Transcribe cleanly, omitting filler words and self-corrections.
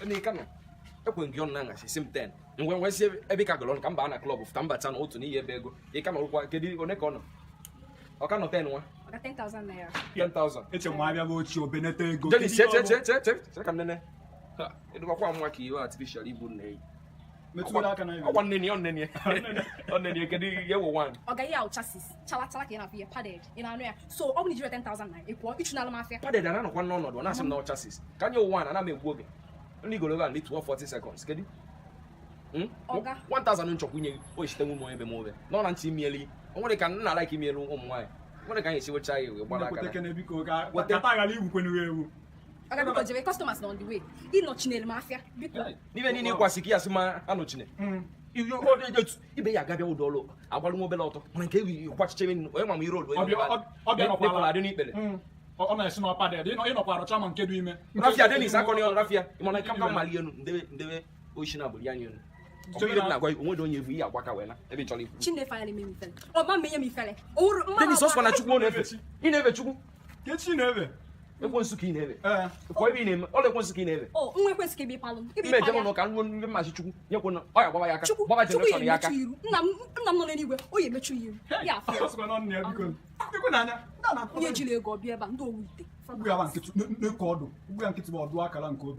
Na ịka nọ ekwe gị ọnụ na ngasị sim 10 ngwe ngwe si ebe ka gụrụ ọnụ ka mba na club fụta mbata na otu n'ihi ebe ego ịka nọrụkwa. Kedu one ka ọ nọ? Ọ ka nọ 10 nwa? Ọga, 10,000 naira. 10,000. Eche m abịa bụ ochie obenete ego. Jenny, che che che che che che ka nene. Ha, edubakwa nwa ka iwe artificial ibu nne yi. Metụrụ aka na ibe. Ọkwa nne ni, ọ nne ni. Ọ nne ni, kedu ihe wụ one? Ọga, ihe ahụ chassis chala chala ka ị na-afụ ihe padded, ị na-anụ ya? So ọ bụ na ijiri 10,000 naira ị pụọ, ịchụnalụ m afịa. Padded ana nọkwa n'ọnọdụ ọ na-asị m na ọ chassis. Ka nye wụ one, ana m egbu oge. Ndị goro ebe a ndị 12 40 seconds. Kedu? Ọga. 1000 nchọkwa inye gị, o esite nwe ebe m obe. Nọ na ntị imieli. O nwere ka nna like imielu ụmụ nwaanyị. O nwere ka anyị esi wecha ya wee gbara aka. Nnekwute kene biko ka Wete. kata ghara igwukwenu ewu. Ọga, biko jebe, customers nọ on the way, ịnọchinere m afịa, biko. N'ibe niile ịkwasị ka ya sị ma anọchine. Ibe ya agabịa ụdọ ọlụ agbalụ nwa obere ọtọ mana nke ewi kwachiche onye ma m ire olu. Ọbịa nọkwala. Adị n'ikpere. Ọ na-esi n'ọpa dị ịnọkwa arụcha ma nke dị ime. Rafia Dennis akọni ọnụ rafia ịmana ka mka mali enu ndebe ndebe oshi na agbụrụ ya anya enu. Ọ bụ ihe m na-agwa gị, onwe onye evu ihe agwa ka wee na ebe ị chọrọ ikwu. Chineke anya na-eme m ifele, ọ ma menye m ifele owuru mma. Dennis, ọsọ na Chukwu ọ na-efe, ị na-efe Chukwu? Ka echi na-ebe. Ekwensu ka ị na-efe. Ee. Kwa ebe ị na-eme ọla ekwensu ka ị na-efe. O nwa ekwensị ka ebe ịpalụ m ebe Ime ịpalụ ejem ya. ụlọ ka nruo ndị mmasị Chukwu nyekwu na ọ ya gbaba ya aka. Chukwu Gbaba Chukwu ya generation ya aka. emechu iru nna m, nna m nọ n'eluigwe, o ya emechu ya iru ya afọ ya. Ọ sịkwa na ọ nna ya, biko. Biko n'anya. Ndị a na-akpọ Onye jiri ego ọbịa ebe a, ndị owu ite. Ugbu ya ba nkịtị na-eke ọdụ. Ugbu ya nkịtị bụ ọdụ akara nke obi.